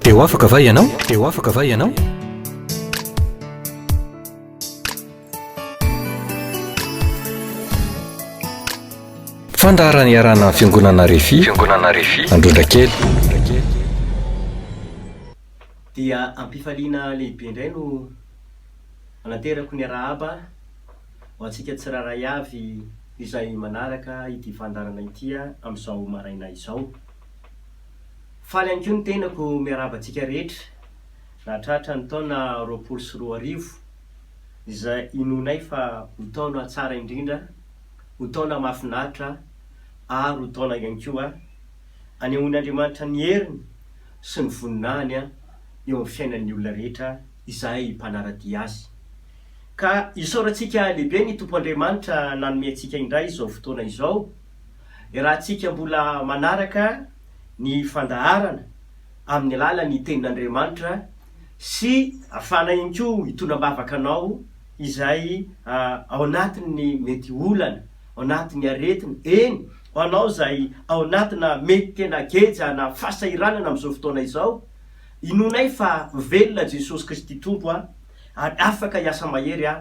Dia ho afaka va ianao? Dia ho afaka va ianao? Fandaharana iarahana amin'ny Fiangonana Refi, Fiangonana Refi, Androndrakely. Dia am-pifaliana lehibe indray no anaterako ny arahaba ho antsika tsirairay avy izay manaraka ity fandaharana ity amin'izao maraina izao. Faly ihany koa ny tenako miarahaba antsika rehetra nahatratra ny taona 2020 izay inoanay fa ho taona tsara indrindra, ho taona mahafinaritra ary ho taona ihany koa anehoan'Andriamanitra ny heriny sy ny voninahiny eo amin'ny fiainan'ny olona rehetra izay mpanara-dia Azy. Ka isaorantsika lehibe ny Tompo Andriamanitra nanome antsika indray izao fotoana izao, Raha tsika mbola manaraka ny fandaharana amin'ny alalan'ny Tenin'Andriamanitra sy afahana ihany koa hitondra am-bavaka anao izay ao anatin'ny mety olana, ao anatin'ny aretina, eny, ho anao izay ao anatina mety tena geja na fahasahiranana amin'izao fotoana izao, inoanay fa velona Jesosy Kristy Tompo ary afaka hiasa mahery eo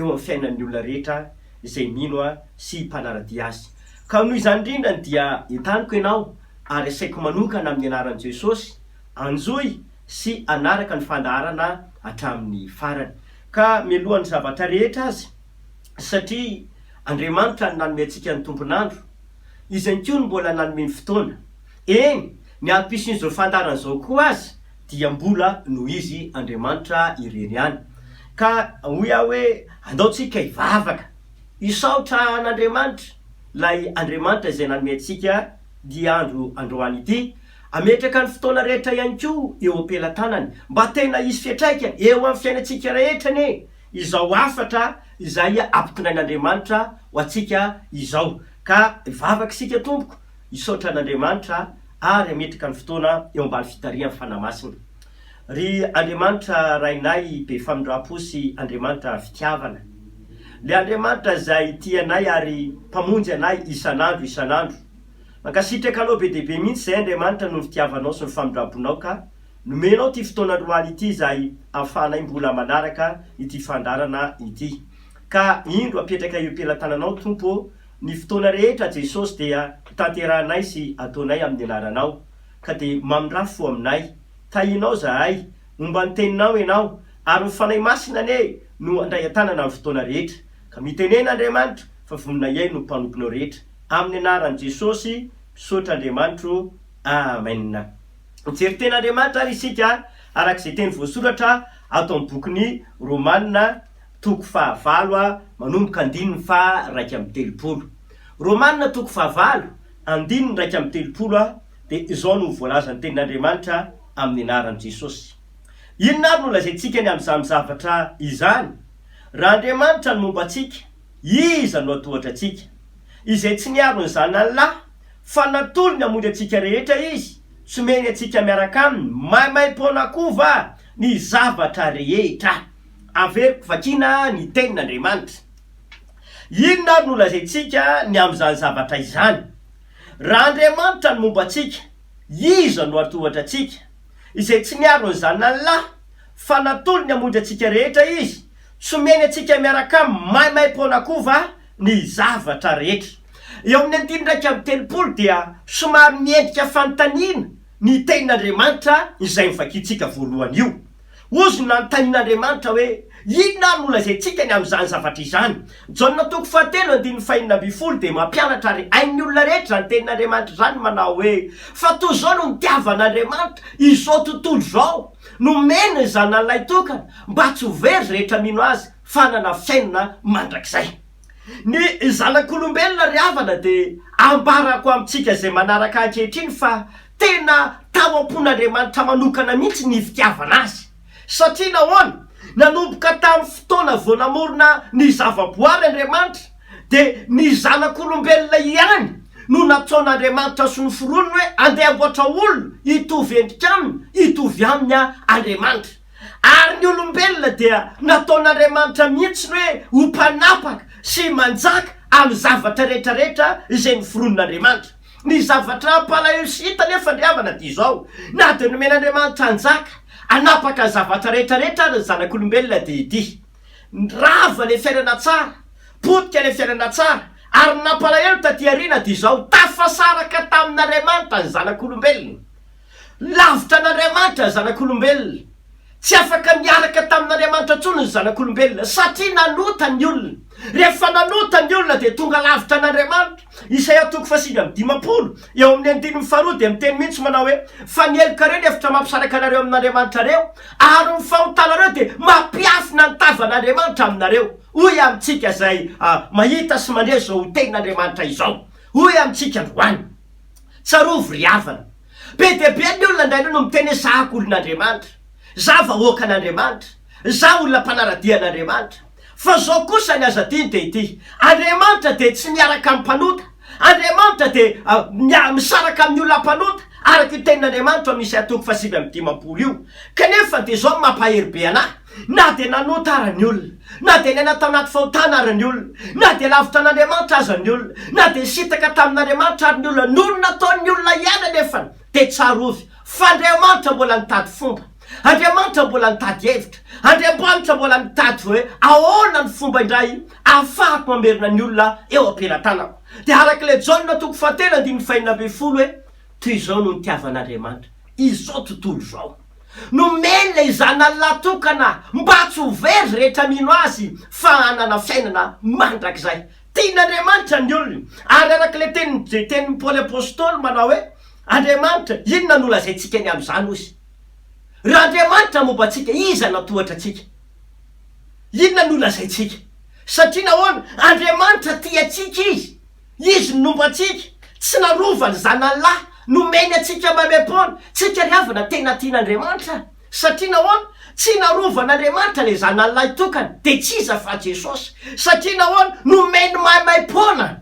amin'ny fiainan'ny olona rehetra izay mino sy mpanara-dia Azy. Ka noho izany indrindra dia entaniko ianao ary asaiko manokana amin'ny anaran'i Jesosy anjohy sy hanaraka ny fandaharana hatramin'ny farany. Ka mialohan'ny zavatra rehetra aza, satria Andriamanitra no nanome antsika ny tompon'andro, Izy ihany koa no mbola nanome ny fotoana. Eny, ny antom-pisian'izao fandaharana izao koa aza dia mbola noho Izy Andriamanitra irery ihany. Ka hoy aho hoe, andao tsika hivavaka, hisaotra an'Andriamanitra, ilay Andriamanitra izay nanome antsika ity andro androany ity, hametraka ny fotoana rehetra ihany koa eo am-pelatanany, mba tena hisy fiantraikany eo amin'ny fiainantsika rehetra anie izao hafatra izay ampitondrain'Andriamanitra ho antsika izao. Ka hivavaka isika tompoko, hisaotra an'Andriamanitra ary hametraka ny fotoana eo ambany fitarihan'ny Fanahy Masina. Ry Andriamanitra Rainay be famindrampo sy Andriamanitra fitiavana. Ilay Andriamanitra izay tia anay ary Mpamonjy anay isan'andro isan'andro. Mankasitraka Anao be dia be mihitsy izay Andriamanitra noho ny fitiavanao sy ny famindramponao ka nomenao ity fotoana androany ity izay ahafahanay mbola manaraka ity fandaharana ity. Ka indro apetraka eo am-pelatananao Tompo ô ny fotoana rehetra Jesosy dia tanterahanay sy ataonay amin'ny anaranao. Ka dia mamindrà fo aminay. Tahianao zahay, momba ny teninao ianao, ary ny Fanahy Masina anie no handray an-tanana amin'ny fotoana rehetra. Ka mitenena Andriamanitra fa vonona hihaino ny mpanomponao rehetra. Amin'ny anaran'i Jesosy, misaotra Andriamanitro. Amen. Mijery tena Andriamanitra ary isika araka izay teny voasoratra ato amin'ny bokin'ny Romana toko fahavalo manomboka andininy faha 31. Romana toko fahavalo andininy 31 dia izao no voalazan'ny Tenin'Andriamanitra amin'ny anaran'i Jesosy. Inona ary no lazaintsika ny amin'izany zavatra izany? Raha Andriamanitra no momba antsika, iza no hatohatra antsika? Izay tsy niaro ny Zanany lahy, fa natolony hamonjy antsika rehetra Izy, tsy omeny antsika miaraka Aminy maimaim-poana koa va ny zavatra rehetra? Averiko vakiana ny Tenin'Andriamanitra. Inona ary no lazaintsika ny amin'izany zavatra izany? Raha Andriamanitra no momba antsika, iza no hatohatra antsika? Izay tsy niaro ny Zanany lahy, fa natolony hamonjy antsika rehetra Izy, tsy omeny antsika miaraka Aminy maimaim-poana koa va ny zavatra rehetra? Eo amin'ny andininy 31 dia somary miendrika fanontaniana ny tenin'Andriamanitra izay novakintsika voalohany io. Hozy no nanontanian'Andriamanitra hoe, Inona ary no lazaintsika ny amin'izany zavatra izany? Jaona toko fahatelo andininy fahenina ambin'ny folo dia mampianatra ary hain'ny olona rehetra izany tenin'Andriamanitra izany manao hoe, Fa toy izao no nitiavan'Andriamanitra izao tontolo izao, nomeny ny Zanany lahitokana, mba tsy ho very izay rehetra mino Azy, fa hanana fiainana mandrakizay. Ny zanak'olombelona ry havana dia ambarako amintsika izay manaraka ankehitriny fa tena tao am-pon'Andriamanitra manokana mihitsy ny fitiavana azy. Satria nahoana? Nanomboka tamin'ny fotoana vao namorona ny zavaboary Andriamanitra dia ny zanak'olombelona ihany no nataon'Andriamanitra sy noforoniny hoe andeha hamboatra olona hitovy endrika aminy, hitovy aminy Andriamanitra. Ary ny olombelona dia nataon'Andriamanitra mihitsy ny hoe ho mpanapaka sy manjaka amin'ny zavatra rehetra rehetra izay noforonin'Andriamanitra. Ny zavatra hampalahelo sy hita anefa ry havana dia izao, na dia nomen'Andriamanitra hanjaka, hanapaka ny zavatra rehetra rehetra ary ny zanak'olombelona dia ity, rava ilay fiainana tsara, potika ilay fiainana tsara, ary ny nampalahelo taty aoriana dia izao, tafasaraka tamin'Andriamanitra ny zanak'olombelona. Lavitra an'Andriamanitra ny zanak'olombelona. Tsy afaka niaraka tamin'Andriamanitra intsony ny zanak'olombelona, satria nanota ny olona. Rehefa nanota ny olona dia tonga lavitra an'Andriamanitra. Isaia toko faha-59, eo amin'ny andininy faharoa dia miteny mihitsy manao hoe, Fa ny helokareo ny efitra mampisaraka anareo amin'Andriamanitrareo, ary ny fahotanareo dia mampiafina ny tavan'Andriamanitra aminareo. Hoy amintsika izay mahita sy mandre izao tenin'Andriamanitra izao. Hoy amintsika androany. Tsarovy ry havana. Be dia be ny olona indraindray no miteny hoe za olon'Andriamanitra, za vahoakan'Andriamanitra, za olona mpanara-dia an'Andriamanitra. Fa zao kosa ny aza adino dia ity, Andriamanitra dia tsy miaraka amin'ny mpanota, Andriamanitra dia misaraka amin'ny olona mpanota, araka io tenin'Andriamanitra ao amin'ny Isaia toko faha-59 io. Kanefa dia zao no mampahery be anah, Na dia nanota ara ny olona, na dia niaina tao anaty fahotana ara ny olona, na dia lavitra an'Andriamanitra aza ny olona, na dia nisintaka tamin'Andriamanitra ary ny olona, noho ny nataon'ny olona ihany anefa, dia tsarovy fa Andriamanitra mbola nitady fomba, Andriamanitra mbola nitady hevitra, Andriamanitra mbola nitady hoe ahoana ny fomba indray ahafahako mamerina ny olona eo am-pelatanako. Dia araka ilay Jaona toko fahatelo andininy fahenina ambin'ny folo hoe, Toy izao no nitiavan'Andriamanitra izao tontolo izao. Nomeny ilay Zanany lahy tokana mba tsy ho very izay rehetra mino Azy fa hanana fiainana mandrakizay. Tian'Andriamanitra ny olony. Ary araka ilay tenin'i tenin'i Paoly Apostoly manao hoe, Andriamanitra, inona no lazaintsika ny amin'izany hozy? Raha Andriamanitra momba antsika, iza no hatohatra antsika? Inona no lazaintsika? Satria nahoana? Andriamanitra tia antsika Izy. Izy no nomba antsika, tsy narovany zanany lahy, nomeny antsika maimaimpoana. Tsika ry havana tena tian'Andriamanitra. Satria nahoana? Tsy narovan'Andriamanitra ilay zanany lahy tokana, dia tsy iza fa Jesosy. Satria nahoana? Nomeny maimaimpoana.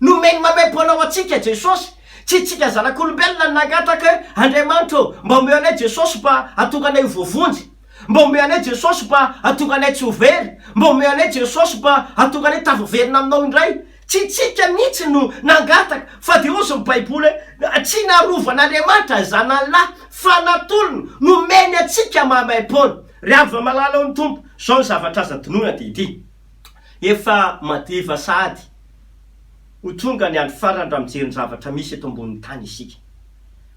Nomeny maimaimpoana ho antsika Jesosy. Tsy tsika zanak'olombelona no nangataka hoe, Andriamanitra ô, mba omeo anay Jesosy mba hahatonga anay ho voavonjy. Mba omeo anay Jesosy mba hahatonga anay tsy ho very, mba omeo anay Jesosy mba hahatonga anay tafaverina aminao indray. Tsy tsika mihitsy no nangataka fa dia hozy ny baiboly hoe tsy narovan'Andriamanitra ny zanany lahy fa natolony, nomeny antsika maimaimpoana. Ry havana malala ao ny Tompo, zao ny zavatra aza adinoina dia ity, efa madiva sahady ho tonga ny andro farany raha mijery ny zavatra misy eto ambonin'ny tany isika.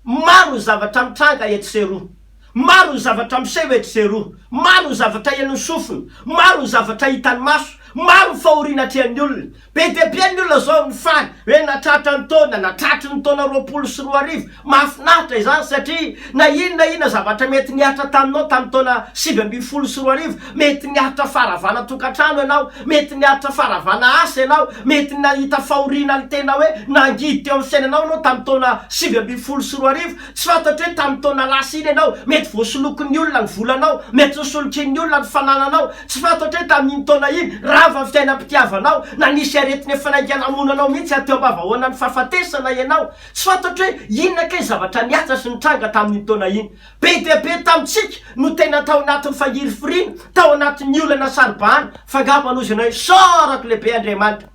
Maro ny zavatra mitranga etsy sy eroa. Maro ny zavatra miseho etsy sy eroa. Maro ny zavatra henon'ny sofina. Maro ny zavatra hitan'ny maso. Maro ny fahoriana atrehan'ny olona. Be dia be ny olona izao mifaly hoe nahatratra ny taona, na tratry ny taona 2020. Mahafinaritra izany satria na inona na inona zavatra mety nihatra taminao tamin'ny taona 2019, mety niaritra faharavana tokantrano ianao, mety niaritra faharavana asa ianao, mety nahita fahoriana ny tena hoe nangidy teo amin'ny fiainanao ianao tamin'ny taona 2019, Tsy fantatro hoe tamin'ny taona lasa iny ianao, mety voasolokin'ny olona ny volanao, mety nosolokian'ny olona ny fanananao. Tsy fantatro hoe tamin'iny taona iny, rava ny fiainam-pitiavanao, na nisy aretina efa nainga namono anao mihitsy ary teo am-bavahoanan'ny fahafatesana ianao. Tsy fantatro hoe inona kay ny zavatra niatra sy nitranga tamin'iny taona iny. Be dia be tamintsika no tena tao anatin'ny fangirifiriana, tao anatin'ny olana saro-bahana, fa angamba noho izy ianao hoe, Isaorako lehibe Andriamanitra!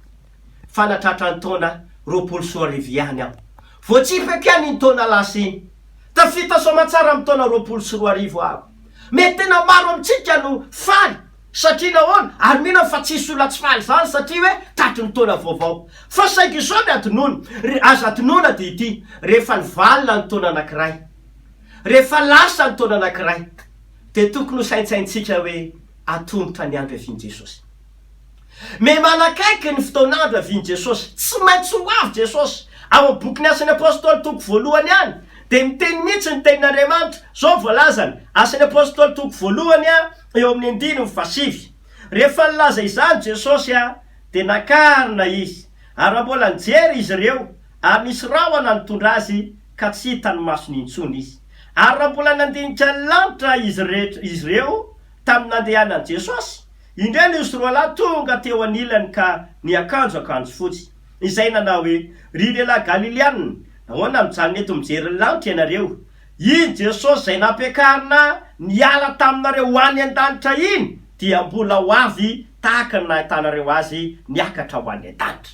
fa nahatratra ny taona 2020 ihany aho. Voatsipako ihany iny taona lasa iny. Tafita soamantsara amin'ny taona 2020 aho. Mety tena maro amintsika no faly satria nahoana? Ary mino aho fa tsisy olona tsy faly izany satria hoe tratry ny taona vaovao. Fa saingy izao ny adinoina, ry aza adinoina dia ity, rehefa nivalona ny taona anankiray, rehefa lasa ny taona anankiray, dia tokony ho saintsaintsika hoe atomotra ny andro hiavian'i Jesosy. Me manakaiky ny fotoan'andro havian'i Jesosy. Tsy maintsy ho avy Jesosy. Ao amin'ny bokin'ny Asan'ny Apostoly toko voalohany ihany dia miteny mihitsy ny tenin'Andriamanitra. Izao no voalazany, Asan'ny Apostoly toko voalohany eo amin'ny andininy fahasivy. Rehefa nilaza izany Jesosy dia nakarina Izy. Ary raha mbola nijery izy ireo, ary nisy rahona nitondra Azy ka tsy hitan'ny masony intsony Izy. Ary raha mbola nandinika ny lanitra izy rehetra izy ireo tamin'ny nandehanan'i Jesosy, Indreo nisy roalahy tonga teo anilany ka niakanjo akanjo fotsy, izay nanao hoe, Ry lehilahy Galilianina, nahoana mijanona eto mijery ny lanitra ianareo? Iny Jesosy izay nampiakarina niala taminareo ho any an-danitra iny dia mbola ho avy tahaka ny nahitanareo Azy niakatra ho any an-danitra.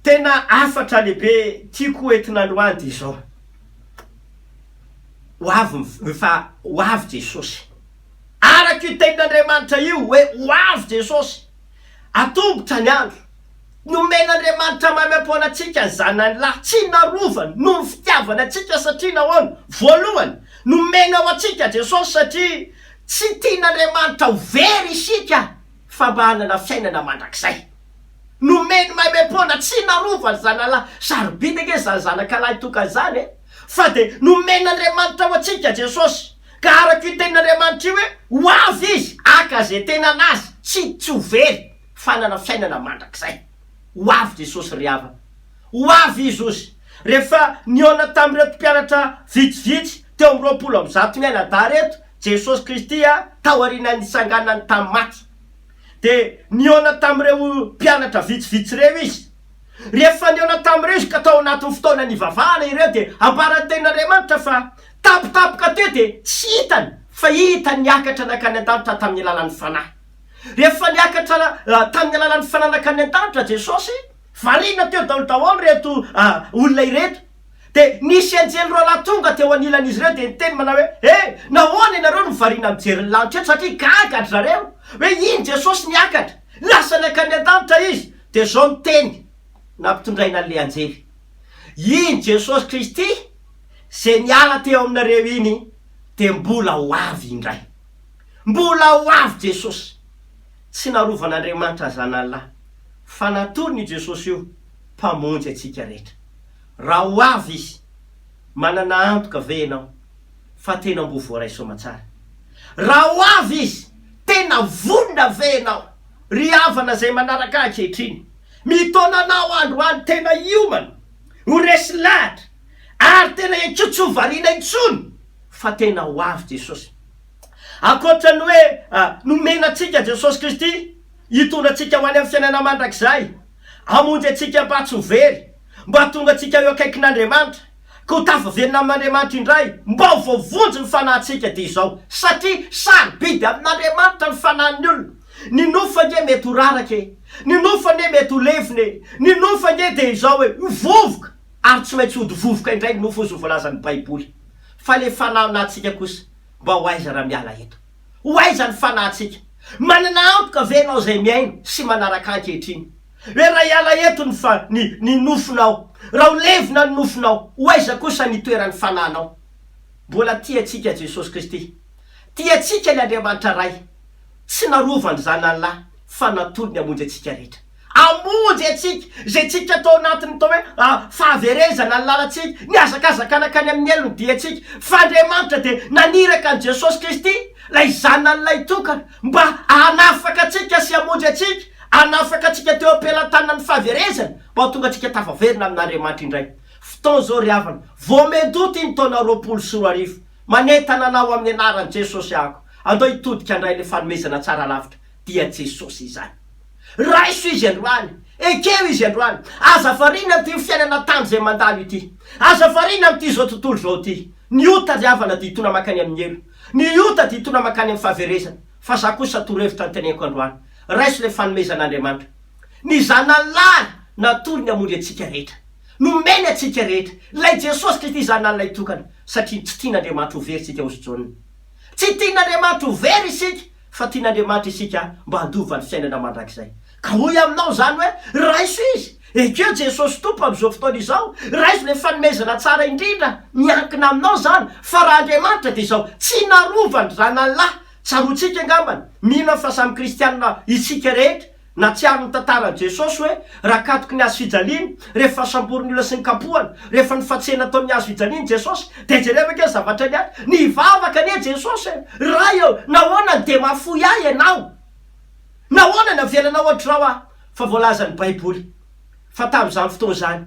Tena hafatra lehibe tiako ho entina androany dia izao, Ho avy ny, fa ho avy Jesosy. Araka io tenin'Andriamanitra io hoe ho avy Jesosy. Atombotra ny andro. Nomen'Andriamanitra maimaimpoana antsika ny Zanany lahy, tsy narovany noho ny fitiavany antsika satria nahoana? Voalohany, nomena ho antsika Jesosy satria tsy tian'Andriamanitra ho very isika fa mba hanana fiainana mandrakizay. Nomeny maimaimpoana, tsy narovany zanalahy, sarobidy ange izany zanakalahy tokana izany e! Fa dia nomen'Andriamanitra ho antsika Jesosy, ka araka io tenin'Andriamanitra io hoe ho avy Izy haka izay tena an'Azy, tsy tsy ho very fa hanana fiainana mandrakizay. Ho avy Jesosy ry havana. Ho avy Izy ozy. Rehefa nihaona tamin'ireto mpianatra vitsivitsy teo amin'ny 120 mianadahy ireto Jesosy Kristy taorian'ny nitsanganany tamin'ny maty. Dia nihaona tamin'ireo mpianatra vitsivitsy ireo izy. Rehefa nihaona tamin'ireo izy ka tao anatin'ny fotoana nivavahana ireo dia ambaran'ny Tenin'Andriamanitra fa tampotampoka teo dia tsy hitany fa hitany niakatra nankany an-danitra tamin'ny alalan'ny Fanahy. Rehefa niakatra tamin'ny alalan'ny Fanahy nankany an-danitra Jesosy, variana teo daholo daholo ireto olona ireto. Dia nisy anjely roalahy tonga teo anilan'izy ireo dia niteny manao hoe, He! Nahoana ianareo no variana mijery ny lanitra eto? Satria gaga ry zareo hoe iny Jesosy niakatra, lasa nankany an-danitra Izy. Dia izao ny teny nampitondraina an'ilay anjely, Iny Jesosy Kristy izay niala teo aminareo iny dia mbola ho avy indray. Mbola ho avy Jesosy. Tsy narovan'Andriamanitra Zanany lahy, fa natolony io Jesosy io Mpamonjy antsika rehetra. Raha ho avy Izy, manana antoka ve ianao fa tena mbo voaray soamatsara? Raha ho avy Izy, tena vonona ve ianao? Ry havana izay manaraka ahy ankehitriny, mitaona anao androany tena hiomana, ho resy lahatra, ary tena ihany koa tsy ho variana intsony fa tena ho avy Jesosy. Ankoatra ny hoe nomena antsika Jesosy Kristy hitondra antsika ho any amin'ny fiainana mandrakizay, Hamonjy antsika mba tsy ho very, mba hahatonga antsika eo akaikin'Andriamanitra, ka ho tafaverina amin'Andriamanitra indray, mba ho voavonjy ny fanahintsika, dia izao, satria sarobidy amin'Andriamanitra ny fanahin'ny olona. Ny nofo ange mety ho raraka e, ny nofo anie mety ho levona e, ny nofo ange dia izao e, ho vovoka, ary tsy maintsy hody vovoka indray ny nofo hozy ny voalazan'ny Baiboly. Fa ilay fanahinantsika kosa, mba ho aiza raha miala eto? Ho aiza ny fanahintsika? Manana antoka ve ianao izay mihaino sy manaraka ahy ankehitriny? Hoe raha hiala eto ny fa, ny, ny nofonao, raha ho levona ny nofonao, ho aiza kosa ny hitoeran'ny fanahinao? Mbola tia antsika Jesosy Kristy. Tia antsika ny Andriamanitra Ray. Tsy narovany Zanany lahy fa natolony hamonjy antsika rehetra. Hamonjy antsika, izay tsika tao anatin'ny atao hoe fahaverezana ny lalantsika, nihazakazaka nankany amin'ny helo ny diantsika, fa Andriamanitra dia naniraka an'i Jesosy Kristy, ilay Zanany lahitokana, mba hanafaka antsika sy hamonjy antsika, hanafaka antsika teo am-pelatanan'ny fahaverezana, mba ho tonga antsika tafaverina amin'Andriamanitra indray. Fotoana izao ry havana, vao miandoha ity ny taona 2020, manentana anao amin'ny anaran'i Jesosy aho, andao hitodika handray ilay fanomezana tsara lavitra, dia Jesosy izany. Raiso Izy androany. Ekeo Izy androany. Aza variana amin'ity fiainana tany izay mandalo ity. Aza variana amin'ity izao tontolo izao ity. Ny ota ry havana dia hitondra mankany amin'ny helo. Ny ota dia hitondra mankany amin'ny fahaverezana. Fa za kosa torohevitra anteneniko androany. Raiso ilay fanomezan'Andriamanitra. Ny Zanany lahy natolony hamonjy antsika rehetra. Nomeny antsika rehetra. Ilay Jesosy Kristy Zanany lahitokana. Satria tsy tian'Andriamanitra ho very isika hozy Jaona. Tsy tian'Andriamanitra ho very isika. Fa tian'Andriamanitra isika mba handova ny fiainana mandrakizay. Ka hoy aminao izany hoe, Raiso Izy! Ekeo Jesosy Tompo amin'izao fotoana izao, raiso ilay fanomezana tsara indrindra, miankina aminao izany, fa raha Andriamanitra dia izao, tsy narovany zanany lahy, tsaroantsika angambany, mino aho fa samy kristianina isika rehetra, Nahatsiaro ny tantaran'i Jesosy hoe raha katoky ny hazo fijaliana, rehefa samborin'ny olona sy ny kapohana, rehefa nofatsihina tao amin'ny hazo fijaliana Jesosy, dia jereo ange ny zavatra niatrika. Nivavaka anie Jesosy e! Ray ô, nahoana no dia mahafoy ahy Ianao? Nahoana no avelanao hoatr'izao aho? Fa voalazan'ny Baiboly fa tamin'izany fotoana izany,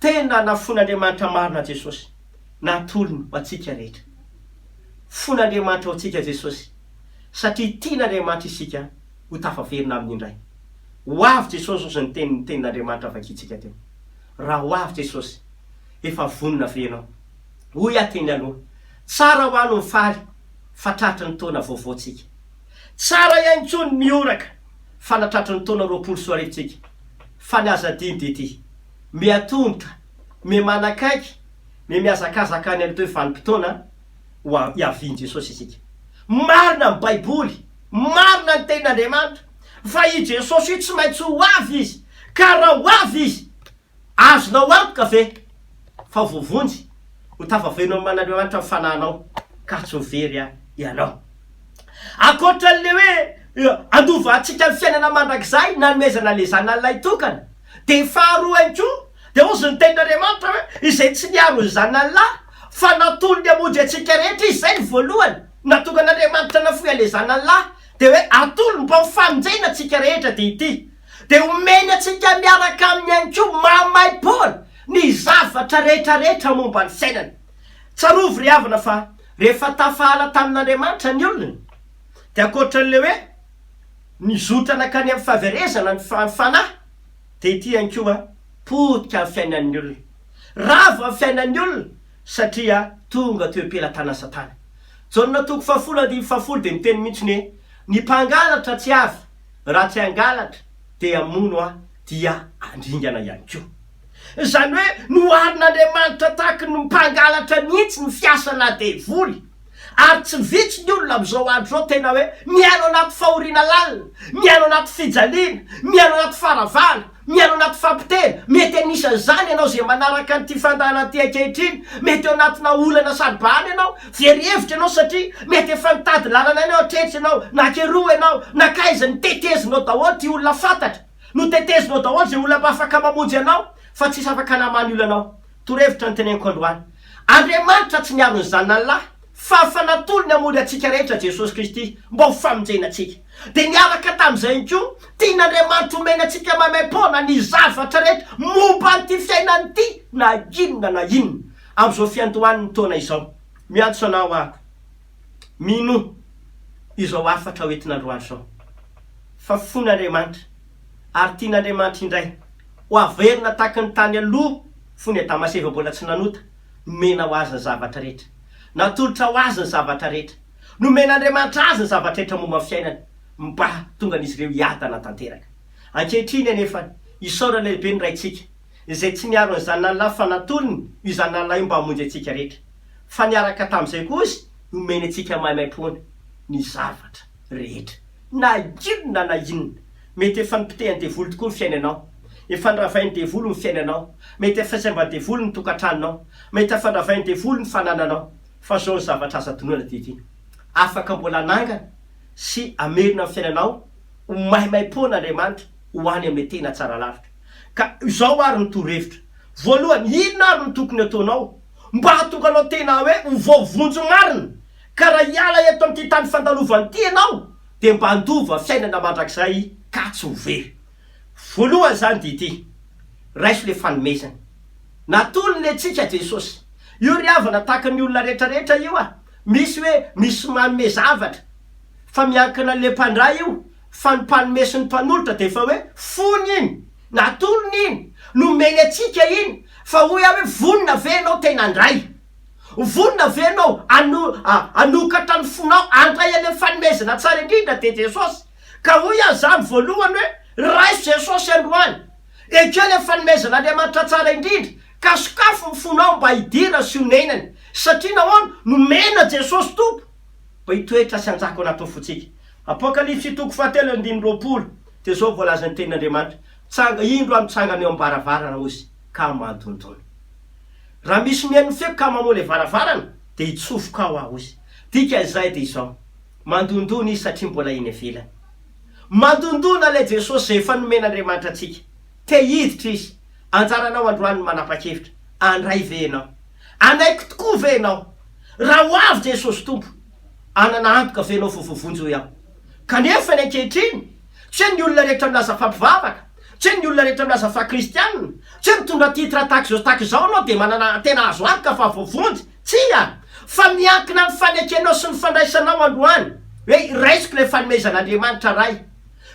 tena nafoin'Andriamanitra marina Jesosy, natolony ho antsika rehetra. Foin'Andriamanitra ho antsika Jesosy, satria tian'Andriamanitra isika. ho tafaverina aminy indray. Ho avy Jesosy hozy ny tenin'ny tenin'Andriamanitra vakintsika teo. Raha ho avy Jesosy, efa vonona ve ianao? Hoy aho teny aloha, tsara ho ahy no mifaly fa tratry ny taona vaovao tsika. Tsara ihany koa ny mihoraka fa natratry ny taona 2020 tsika. Fa ny aza adino dia ity. Miha-tongotra, miha-manakaiky, miha-mihazakazaka any amin'ity vanim-potoana ho hiavian'i Jesosy isika. Marina ny Baiboly, marina ny Tenin'Andriamanitra, fa i Jesosy io tsy maintsy ho avy Izy, ka raha ho avy Izy, azonao antoka ve fa ho voavonjy, ho tafaverina ao amin'Andriamanitra ny fanahinao, ka tsy ho very ianao? Ankoatra an'ilay hoe andovantsika ny fiainana mandrakizay nanomezana ilay Zanany Lahitokana, dia faharoa ihany koa, dia hozy ny tenin'Andriamanitra hoe, izay tsy niaro ny Zanany lahy, fa natolony hamonjy antsika rehetra izy, izay no voalohany, nahatonga an'Andriamanitra nafoy an'ilay Zanany lahy, dia hoe atolony mba ho famonjena antsika rehetra, dia ity, dia omeny antsika miaraka aminy ihany koa maimaim-poana ny zavatra rehetra rehetra momba ny fiainana. Tsarovy ry havana fa rehefa tafahala tamin'Andriamanitra ny olona, dia ankoatra an'ilay hoe nizotra nankany amin'ny fahaverezana ny fanahy, dia ity ihany koa, potika ny fiainan'ny olona. Rava ny fiainan'ny olona satria tonga teo am-pelatanan'i Satana. Jaona toko fahafolo andininy fahafolo dia miteny mihitsy ny hoe, Ny mpangalatra tsy avy raha tsy hangalatra dia hamono aho dia handringana ihany koa. Izany hoe noharin'Andriamanitra tahaky ny mpangalatra mihitsy ny fiasana devoly. Ary tsy vitsy ny olona amin'izao andro izao tena hoe miaina ao anaty fahoriana lalina, miaina ao anaty fijaliana, miaina ao anaty faharavana, miaina ao anaty fampitena. Mety anisan'izany ianao izay manaraka an'ity fandaharana ity ankehitriny. Mety ao anatina olana saro-bahana ianao, very hevitra ianao satria mety efa nitady lalana ianao hatreto ianao, nakeroa ianao, nankaiza, notetezinao daholo ity olona fantatra. Notetezinao daholo izay olona mba afaka mamonjy anao fa tsisy afaka namaha ny olanao. Torohevitra no teneniko androany. Andriamanitra tsy niaro ny zanany lahy fa fa natolony hamory antsika rehetra Jesosy Kristy mba ho famonjena antsika. Dia niaraka tamin'izay ihany koa, tian'Andriamanitra homena antsika maimaim-poana ny zavatra rehetra momba an'ity fiainana ity na inona na inona. Amin'izao fiandohan'ny taona izao, miantso anao aho, minoa izao hafatra hoentina androany izao. Fa fon'Andriamanitra, ary tian'Andriamanitra indray ho averina tahaky ny tany aloha fony Adama sy Eva mbola tsy nanota, nomena ho azy ny zavatra rehetra. Natolotra ho azy ny zavatra rehetra. Nomen'Andriamanitra azy ny zavatra rehetra momba ny fiainany, mba hahatonga an'izy ireo hiadana tanteraka. Ankehitriny anefa, isaorana lehibe ny Raintsika, izay tsy niaro ny Zanany lahy fa natolony io Zanany lahy io mba hamonjy antsika rehetra. Fa niaraka tamin'izay koa Izy, nomeny antsika maimaimpoana ny zavatra rehetra. Na inona na inona. Mety efa nopotehan'ny devoly tokoa ny fiainanao. Efa noravain'ny devoly ny fiainanao. Mety efa semban'ny devoly ny tokantranonao. Mety efa noravain'ny devoly ny fanananao. Fa izao ny zavatra azo adinoina dia ity, afaka mbola hanangana sy hamerina ny fiainanao ho maimaimpoana Andriamanitra ho any amin'ilay tena tsara lavitra. Ka izao ary ny torohevitra. Voalohany, inona ary no tokony hataonao mba hahatonga anao tena hoe ho voavonjy marina? Ka raha hiala eto amin'ity tany fandalovana ity ianao dia mba handova fiainana mandrakizay ka tsy ho very. Voalohany izany dia ity, raiso ilay fanomezana. Natolony antsika Jesosy. Io ry havana tahaka ny olona rehetra rehetra io a! Misy hoe misy manome zavatra fa miankina an'ilay mpandray io fa ny mpanome sy ny mpanolotra dia efa hoe fony iny, natolony iny, nomeny antsika iny fa hoy aho hoe vonona ve ianao tena handray? Vonona ve ianao hanokatra ny fonao handray an'ilay fanomezana tsara indrindra dia Jesosy? Ka hoy aho izany voalohany hoe raiso Jesosy androany. Ekeo ilay fanomezan'Andriamanitra tsara indrindra ka sokafo ny fonao mba hidirany sy honenany. Satria nahoana? Nomena Jesosy Tompo mba hitoetra sy hanjaka ao anatin'ny fontsika. Apokalypsy toko fahatelo andininy 20 dia izao voalazan'ny tenin'Andriamanitra, Tsanga, indro aho mitsangana eo am-baravarana hozy ka mandondona. Raha misy mihaino ny feoko ka mamoha ilay varavarana dia hitsofoka ao aho hozy. Dikan'izay dia izao, mandondona izy satria mbola eny ivelany. Mandondona ilay Jesosy izay efa nomen'Andriamanitra antsika. Te hiditra izy. Anjaranao androany ny manapa-kevitra. Handray ve ianao? Hanaiky tokoa ve ianao? Raha ho avy Jesosy Tompo, hanana antoka ve ianao fa voavonjy hoy aho? Kanefa ny ankehitriny, Tsy hoe ny olona rehetra milaza fa mpivavaka, tsy hoe ny olona rehetra milaza fa kristianina, tsy hoe mitondra titre tahaka izao sy tahaka izao ianao dia manana tena azo antoka fa voavonjy. Tsia! Fa miankina amin'ny fanekenao sy ny fandraisanao androany hoe raisiko ilay fanomezan'Andriamanitra Ray,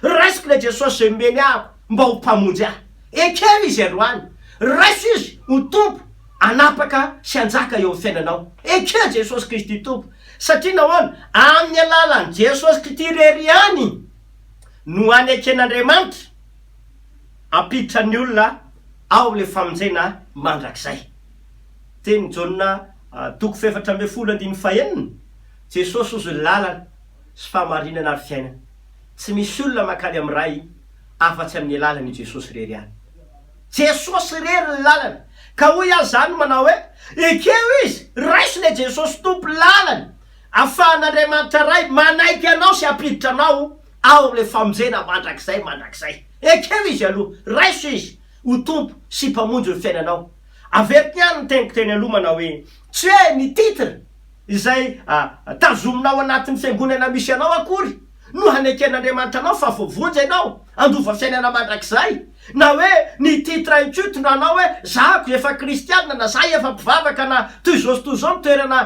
raisiko ilay Jesosy izay nomeny ahy mba ho Mpamonjy ahy. Ekeo Izy androany. Raiso Izy ho Tompo hanapaka sy hanjaka eo amin'ny fiainanao. Ekeo Jesosy Kristy Tompo. Satria nahoana? Amin'ny alalan'i Jesosy Krity irery ihany no aneken'Andriamanitra hampiditra ny olona. Ao amin'ilay famonjena mandrakizay. Tenin'i Jaona toko fahefatra ambin'ny folo andininy fahenina, Jesosy hozy ny lalana sy fahamarinana ary fiainana. Tsy misy olona mankany amin'ny Ray afa-tsy amin'ny alalan'i Jesosy irery ihany. Jesosy irery ny lalana. Ka hoy aho izany manao hoe, ekeo Izy, raiso ilay Jesosy Tompo lalana, afahan'Andriamanitra Ray manaiky anao sy hampiditra anao ao amin'ilay famonjena mandrakizay mandrakizay. Ekeo Izy aloha, raiso Izy ho Tompo sy Mpamonjy ny fiainanao. Averiko ihany ny teniko teny aloha manao hoe, tsy hoe ny titre izay tazominao anatin'ny fiangonana misy anao akory no haneken'Andriamanitra anao fa voavonjy ianao handova fiainana mandrakizay, na hoe ny titre inculte no hanao hoe zahako efa kristianina na za efa mpivavaka na toy izao sy toy izao ny toerana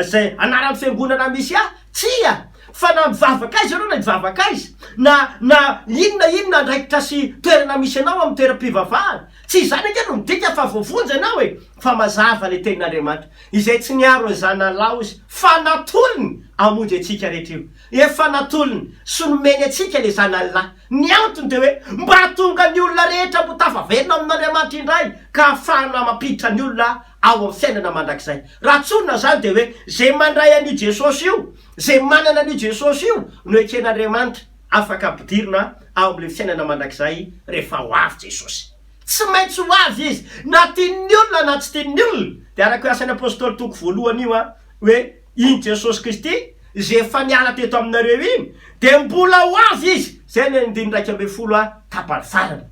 izay anaran'ny fiangonana misy ahy. Tsia! Fa na mivavaka aiza ianao na hivavaka aiza, na na inona inona andraikitra sy toerana misy anao amin'ny toeram-pivavahana, tsy izany ange no midika fa voavonjy ianao e! Fa mazava ilay tenin'Andriamanitra, izay tsy niaro ny zanany lahy ozy, fa natolony hamonjy antsika rehetra io. Efa natolony sy nomeny antsika ilay zanany lahy. Ny antony dia hoe mba hahatonga ny olona rehetra ho tafaverina amin'Andriamanitra indray ka hahafahana mampiditra ny olona ao amin'ny fiainana mandrakizay. Raha tsorina izany dia hoe izay mandray an'io Jesosy io, izay manana an'io Jesosy io no eken'Andriamanitra afaka ampidirina ao amin'ilay fiainana mandrakizay rehefa ho avy Jesosy. Tsy maintsy ho avy Izy, na tian'ny olona na tsy tian'ny olona. Dia araka io Asan'ny Apostoly toko voalohany io hoe iny Jesosy Kristy izay efa niala teto aminareo iny dia mbola ho avy Izy. Izay ny andininy 11 tapany farany.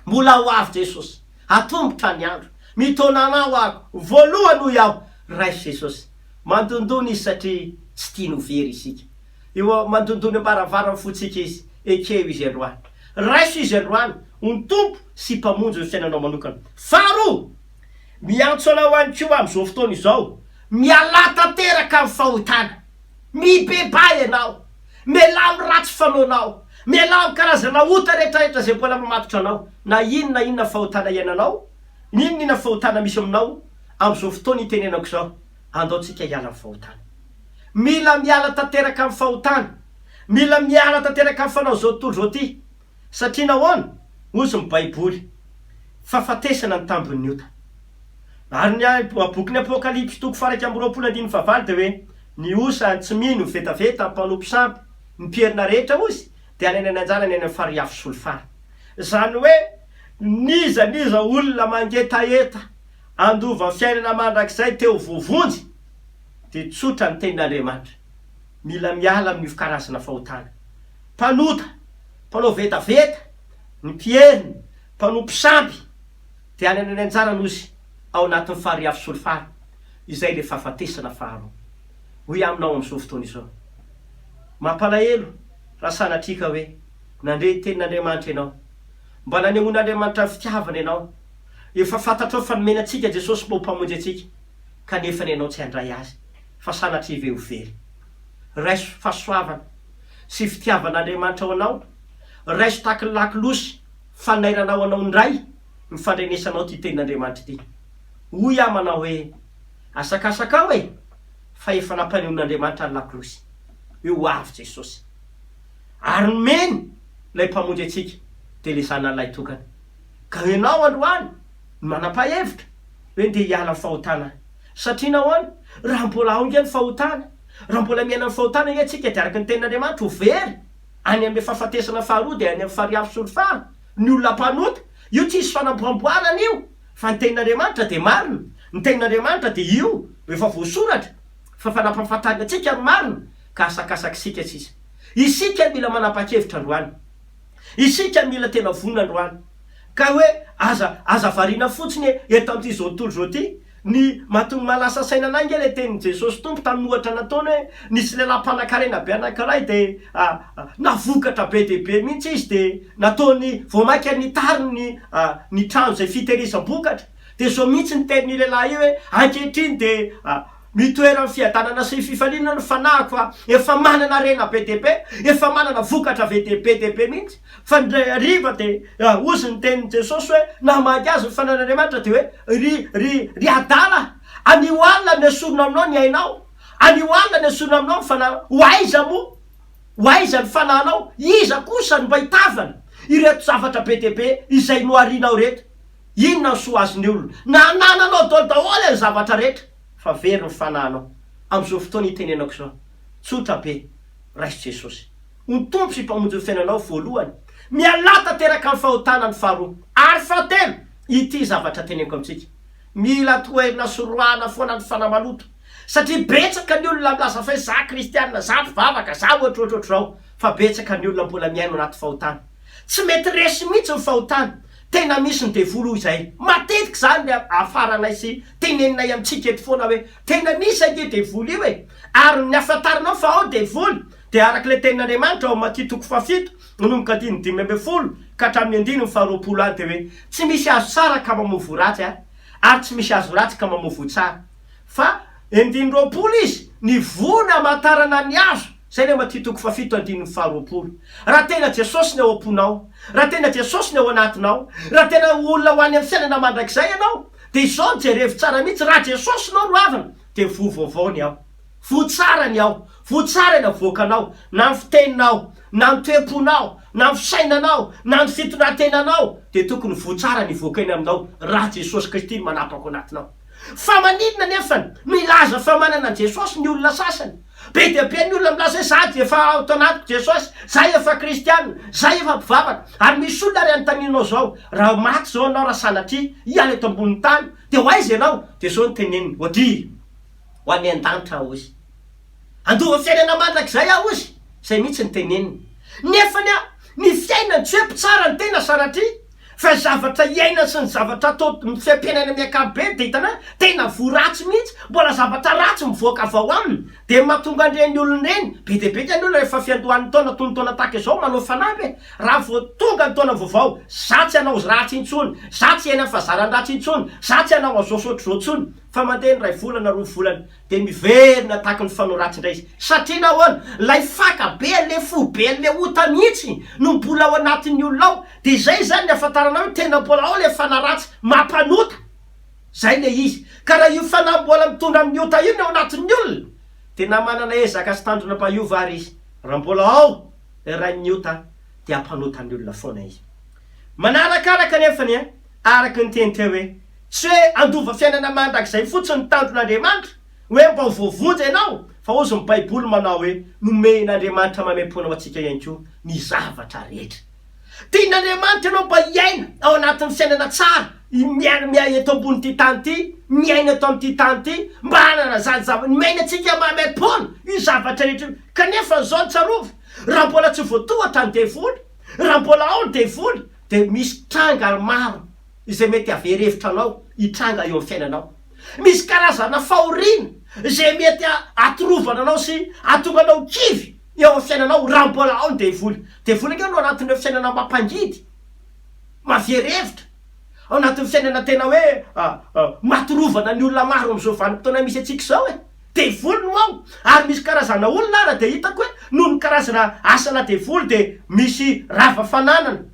Mbola ho avy Jesosy. Atombotra ny andro. Mitaona anao aho. Voalohany hoy aho, raiso Jesosy. Mandondona Izy satria tsy tiany ho very isika. Eo mandondona eo am-baravaran'ny fontsika Izy. Ekeo Izy androany. Raiso Izy androany ho ny Tompo sy Mpamonjy ny fiainanao manokana. Faharoa, miantso anao ihany koa amin'izao fotoana izao, mialà tanteraka amin'ny fahotana. Mibebaha ianao. Mialà amin'ny ratsy fanaonao. Mialà amin'ny karazana ota rehetrarehetra izay mbola mamatotra anao. Na inona na inona fahotana iainanao, n'inona inona fahotana misy aminao, amin'izao fotoana itenenako izao, andao tsika hiala amin'ny fahotana. Mila miala tanteraka amin'ny fahotana. Mila miala tanteraka amin'ny fanao izao tontolo izao ity. Satria nahoana? Hozy ny Baiboly, Fahafatesana ny tambin'ny ota. Ary ny bokin'ny Apokalypsy toko faha-21 andininy fahavalo dia hoe, Ny osa, ny tsy mino, ny vetaveta, ny mpanompo sampy, ny mpierina rehetra, hozy, dia hanana ny anjarany any amin'ny farihy afo solifara. Izany hoe, n'iza n'iza olona mangetaheta handova fiainana mandrakizay te ho voavonjy, dia tsotra ny tenin'Andriamanitra, mila miala amin'io karazana fahotana. Mpanota, mpanao vetaveta, ny mpierina, mpanompo sampy, dia hanana ny anjarany hozy ao anatin'ny farihy afo solifara, izay ilay fahafatesana faharoa. Hoy aminao amin'izao fotoana izao. Mampalahelo raha sanatria ka hoe nandre ny tenin'Andriamanitra ianao. Mba nanehoan'Andriamanitra ny fitiavana ianao. Efa fantatrao fa nomena antsika Jesosy mba ho Mpamonjy antsika, kanefa ny ianao tsy handray Azy, fa sanatria ve ho very. Raiso fahasoavana sy fitiavan'Andriamanitra ho anao, raiso tahaky ny lakolosy fanairana ho anao indray ny fandrenesanao ity tenin'Andriamanitra ity. Hoy aho manao hoe, Asakasakao e! Fa efa nampanehoan'Andriamanitra ny lakolosy hoe ho avy Jesosy. Ary nomeny ilay Mpamonjy antsika, dia ilay Zanany Lahitokana. Ka ianao androany no manam-pahevitra hoe ndeha hiala amin'ny fahotana aho. Satria nahoana? Raha mbola ao ange ny fahotana, raha mbola miaina amin'ny fahotana ange tsika dia araka ny tenin'Andriamanitra ho very any amin'ny fahafatesana faharoa dia any amin'ny farihy afo solifara ny olona mpanota. Io tsisy fanamboamboarana io fa ny tenin'Andriamanitra dia marina. Ny tenin'Andriamanitra dia io efa voasoratra fa efa nampahafantarina antsika ny marina ka asakasak'isika sisa. Isika mila manapa-kevitra androany. Isika mila tena vonona androany. Ka hoe aza aza variana fotsiny eto amin'ity izao tontolo izao ity. Ny mahatonga mahalasa saina anay ange ilay tenin'i Jesosy Tompo tamin'ny ohatra nataony hoe nisy lehilahy mpanankarena be anankiray dia navokatra be dia be mihitsy izy dia nataony vao mainka nitariny ny ny trano izay fitehirizam-bokatra. Dia izao mihitsy ny tenin'io lehilahy io hoe ankehitriny dia Mitoera amin'ny fiadanana sy fifaliana ny fanahiko fa efa manana harena be dia be, efa manana vokatra be dia be dia be mihitsy. Fa indray hariva dia hozy ny tenin'i Jesosy hoe namaky azy ny fanan'Andriamanitra dia hoe ry ry ry adala, anio alina no esorina aminao ny ainao, anio alina no esorina aminao ny fanahinao, ho aiza moa? Ho aiza ny fanahinao? Iza kosa no mba hitavana ireto zavatra be dia be izay noharinao ireto? Inona ny soa azon'ny olona na anananao daholo daholo ny zavatra rehetra fa very ny fanahinao. Amin'izao fotoana itenenako izao, tsotra be, raiso Jesosy ho ny Tompo sy Mpamonjy ny fiainanao voalohany, mialà tanteraka amin'ny fahotana ny faharoa, ary fahatelo, ity zavatra teneniko amintsika, mila toherina sy roahana foana ny fanahy maloto, satria betsaka ny olona milaza fa hoe za kristianina, za mpivavaka, za ohatrohatrohatr'izao, fa betsaka ny olona mbola miaina ao anaty fahotana. Tsy mety resy mihitsy ny fahotana. Tena misy ny devoly hoy izay. Matetika izany le afaranay sy teneninay amintsika eto foana hoe tena misy ange devoly io e! Ary ny ahafantaranao fa ao devoly dia araka ilay tenin'Andriamanitra ao Matio toko fahafito manomboka andininy 15 ka hatramin'ny andininy faharoapolo any dia hoe tsy misy hazo tsara ka mamoa voa ratsy ary tsy misy hazo ratsy ka mamoa voa tsara fa andininy 20 izy ny voa no amantarana ny hazo Zay le Matio toko fahafito andininy faharoapolo. Raha tena Jesosy ny ao am-ponao, raha tena Jesosy ny ao anatinao, raha tena olona ho any amin'ny fiainana mandrakizay ianao, dia izao no jerevo tsara mihitsy, raha Jesosy no roavina, dia voa vaovao ny ao. Voa tsara ny ao. Voa tsara ny avoakanao, na ny fiteninao, na ny toe-ponao, na ny fisainanao, na ny fitondran-tenanao, dia tokony voa tsara ny hivoaka eny aminao, raha Jesosy Kristy no manapaka ao anatinao. Fa maninona nefany milaza fa manana an'i Jesosy ny olona sasany? Be dia be ny olona milaza hoe za dia efa ato anatiko Jesosy, za efa kristiana, za efa mpivavaka. Ary misy olona ary anontanianao zao, raha maty zao ianao raha sanatria hiala eto ambonin'ny tany dia ho aiza ianao? Dia zao no teneniny, Odry! Ho any an-danitra aho hozy. Handova fiainana mandrakizay aho hozy. Zay mihitsy no teneniny. Nefany a, ny fiainany tsy hoe mpitsara ny tena sanatria, Fa ny zavatra iainana sy ny zavatra atao ny fiaimpiainana amin'ny ankapobeny dia hitanao hoe tena voa ratsy mihitsy, mbola zavatra ratsy mivoaka avy ao aminy dia mahatonga an'ireny olona ireny, be dia be ny olona rehefa fiandohan'ny taona toy ny taona tahaka izao manao fanamby e, raha vao tonga ny taona vaovao, za tsy hanao ratsy intsony, za tsy hiaina fahazaran-dratsy intsony, za tsy hanao an'izao sy ohatr'izao intsony, fa mandeha ny iray volana roa volana Dia miverina tahaky ny fanao ratsy indray izy. Satria nahoana? Ilay faka be an'ilay fo be an'ilay ota mihitsy no mbola ao anatin'ny olona ao. Dia izay izany ny ahafantaranao hoe tena mbola ao ilay fanahy ratsy mampanota. Izay ilay izy. Ka raha io fanahy mbola mitondra amin'ny ota io ny ao anatin'ny olona, dia na manana ezaka sy tanjona mba hiova ary izy, raha mbola ao ilay rain'ny ota, dia hampanota ny olona foana izy. Manarakaraka anefa ny araka ny teny teo hoe, Tsy hoe handova fiainana mandrakizay fotsiny ny tanjon'Andriamanitra, hoe mba ho voavonjy ianao, fa hozy ny Baiboly manao hoe nomen'Andriamanitra maimaimpoana ho antsika ihany koa ny zavatra rehetra. Tian'Andriamanitra ianao mba hiaina ao anatin'ny fiainana tsara, miaina eto ambonin'ity tany ity, miaina eto amin'ity tany ity, mba hanana izany zava, nomeny antsika maimaimpoana io zavatra rehetra io. Kanefa izao no tsarovy, raha mbola tsy voatohatra ny devoly, raha mbola ao ny devoly, dia misy tranga maro izay mety hahavery hevitra anao hitranga eo amin'ny fiainanao. Misy karazana fahoriana izay mety hatorovana anao sy hahatonga anao kivy eo amin'ny fiainanao raha mbola ao ny devoly. Devoly ange no anatin'ireo fiainana mampangidy, mahavery hevitra, ao anatin'ny fiainana tena hoe matorovana ny olona maro amin'izao vanim-potoana misy antsika izao e. Devoly no ao. Ary misy karazana olona ara dia hitako hoe noho ny karazana asana devoly dia misy rava fananana.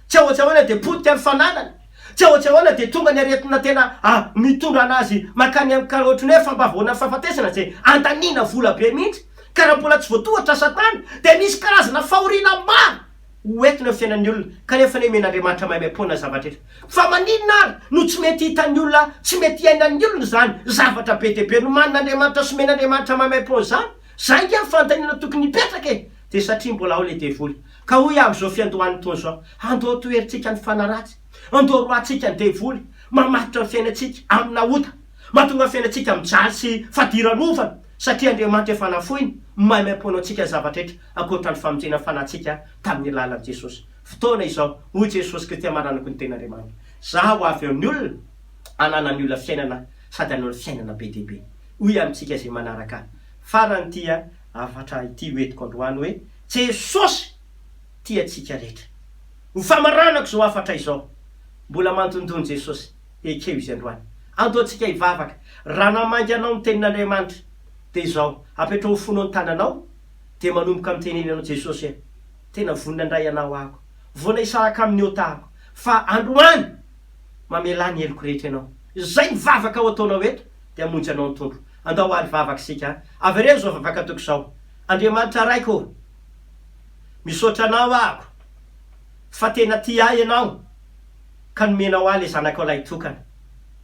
Tsy ahoa tsy ahoana dia potika ny fananany. Tsy ahoa tsy ahoana dia tonga ny aretina tena mitondra anazy mankany amin'ny ka ohatran'ny hoe fambavoana fahafatesana izay andaniana vola be mihitsy. Ka raha mbola tsy voatohatra satana dia misy karazana fahoriana maro ho entina eo fiainan'ny olona kanefa anie omen'Andriamanitra maimaimpoana ny zavatra rehetra. Fa maninona ary no tsy mety hitan'ny olona, tsy mety iainan'ny olona izany zavatra be dia be nomanin'Andriamanitra sy omen'Andriamanitra maimaimpoana izany? Izay ange ny fanontaniana tokony hipetraka e! Dia satria mbola ao ilay devoly. Ka hoy aho amin'izao fiandohan'ny taona izao, andao toherintsika ny fanahy ratsy, andao roahantsika ny devoly, mamatotra ny fiainantsika amina ota, mahatonga ny fiainantsika mijaly sy fadiranovana, satria Andriamanitra efa nafoiny maimaimpoana antsika ny zavatra rehetra ankoatra ny famonjena ny fanahintsika tamin'ny alalan'i Jesosy. Fotoana izao, hoy Jesosy Kristy hamaranako ny tenin'Andriamanitra, Zaho avy amin'ny olona, hananan'ny olona fiainana sady hanao ny fiainana be dia be. Hoy amintsika izay manaraka ahy. Farany ity hafatra ity ho entiko androany hoe, Jesosy tia antsika rehetra. Ho famaranako izao hafatra izao, mbola mandondona Jesosy, ekeo Izy androany. Andao antsika hivavaka. Raha namangy anao ny tenin'Andriamanitra, dia izao, apetraho ho fonao ny tananao, dia manomboka mitenena anao Jesosy hoe, tena vonona indray Ianao ahako, vonona hisaraka amin'ny ota ahako, fa androany mamelà ny heloko rehetra Ianao. Izay mivavaka ho ataonao eto, dia hamonjy anao ny Tompo. Andao ary hivavaka isika. Avereno izao vavaka ataoko izao. Andriamanitra Raiko ô, misaotra Anao ahako fa tena tia ahy Ianao. ka nomenao ahy ilay Zanakao lahitokana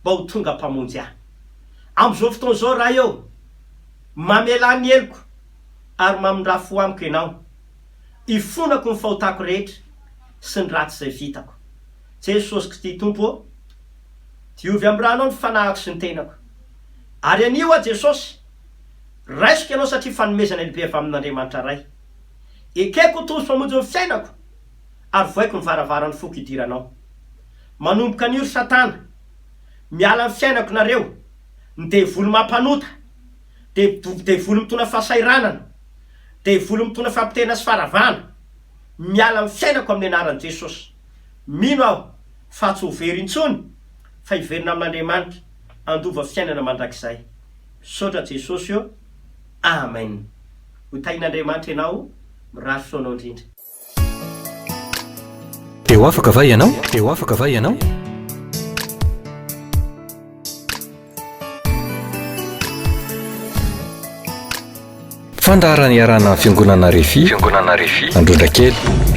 mba ho tonga Mpamonjy ahy. Amin'izao fotoana izao, Ray ô, mamelà ny heloko ary mamindrà fo amiko Ianao. Ifonako ny fahotako rehetra sy ny ratsy izay vitako. Jesosy Kristy Tompo ô, diovy amin'ny ranao ny fanahiko sy ny tenako. Ary anio aho Jesosy, raisiko Ianao satria fanomezana lehibe avy amin'Andriamanitra Ray. Ekeko ho Tompo sy Mpamonjy ny fiainako ary vohaiko ny varavaran'ny foko hidiranao. Manomboka anio ry satana, miala amin'ny fiainako nareo, ny devoly mampanota, devoly mitondra fahasahiranana, devoly mitondra fampitehana sy faharavana, miala amin'ny fiainako amin'ny anaran'i Jesosy. Mino aho fa tsy ho very intsony fa hiverina amin'Andriamanitra handova fiainana mandrakizay. Misaotra Jesosy ô. Amen. Ho tahin'Andriamanitra ianao, mirary soa anao indrindra. Te ho afaka va ianao? Te ho afaka va ianao? Fandaharana iarahana amin'ny Fiangonana Refi, Fiangonana Refi, Androndrakely.